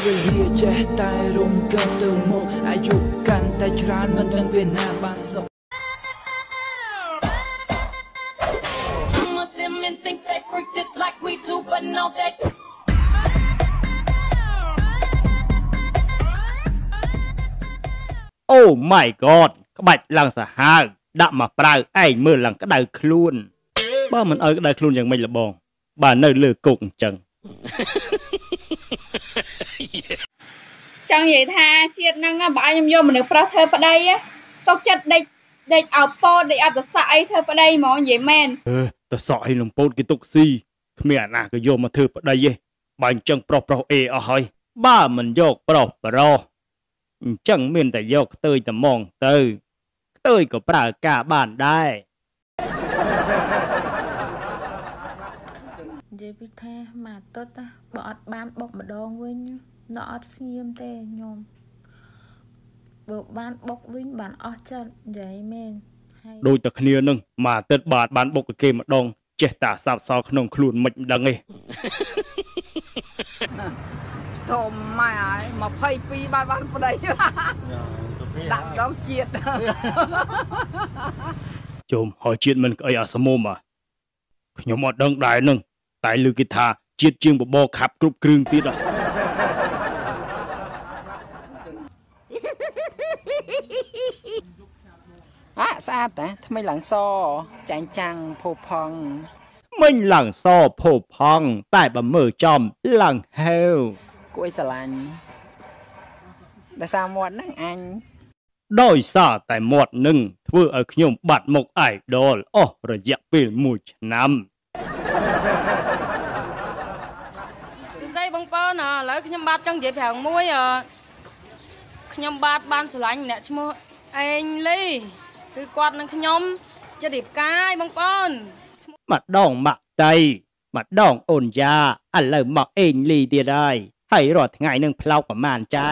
ពេលវេលាចេះតែរំកិលទៅមុខអាយុកាន់តែច្រើនមិនដឹងពេលណាបានសុខ Some of them men think they freak just like we do, but no, they អូ my god ក្បាច់ឡើងសាហាវដាក់មកប្រើឯងមើលឡើងក្តៅខ្លួនបើមិនឲ្យក្តៅខ្លួនយ៉ាងម៉េចលបងបើនៅលើគោកអញ្ចឹង ចង់និយាយថាជាតិហ្នឹងបើឲ្យខ្ញុំយកមនុស្សប្រុសធ្វើប្តីសុកចិត្តដេកដេកឲ្យពោតដេកអត់តសក់អីធ្វើប្តីហ្មងនិយាយមែន អឺតសក់ឲ្យលំពោតគេទុកស៊ីគ្មានអាណាក៏យកមកធ្វើប្តីទេបើអញ្ចឹងប្រុសប្រុសអេអស់ហើយបើមិនយកប្រុសប្រុសអញ្ចឹងមានតែយកខ្ទើយត្មងទៅខ្ទើយក៏ប្រើការបានដែរ និយាយពីថាមួយអាទិត្យណាបើអត់បានបុកម្ដងវិញនៅអត់ស្ងៀមទេខ្ញុំបើបានបុកវិញបានអស់ចិត្តនិយាយមែនហើយ ដូចតែគ្នានឹងមួយអាទិត្យបាទបានបុកគេម្ដងចេះតែសាបសល់ក្នុងខ្លួនមិនដឹងទេ ធំម៉ែហើយ22បានបានប្តីដាក់ម្ដងជាតិ ជុំហើយជាតិមិនក្អីអាសមុំអាខ្ញុំអត់ដឹងដែរនឹងតែឮគេថាជាតិជាងបបរខាប់គ្រប់គ្រឿងទៀតអា អាស្អាតតាថ្មីឡើងសចាញ់ចាំងផូផង់ មិញឡើងសផូផង់តែបើមើលចំឡើងហេវ គួរឲ្យស្រឡាញ់ដោយសារមាត់ហ្នឹងអញ ដោយសារតែមាត់នឹងធ្វើឲ្យខ្ញុំបាត់មុខអាយដលអស់រយៈពេល1ឆ្នាំ ពិសេសបងប្អូនឥឡូវខ្ញុំបាទចង់និយាយប្រាំងមួយខ្ញុំបាទបានស្រឡាញ់ម្នាក់ឈ្មោះអេងលីគឺគាត់នឹងខ្ញុំចិត្តរៀបការឯងបងប្អូន ម្ដងម៉ាក់តៃម្ដងអូនយ៉ាឥឡូវមកអេងលីទៀតហើយហើយរាល់ថ្ងៃនឹងផ្លោកប្រមាណចែ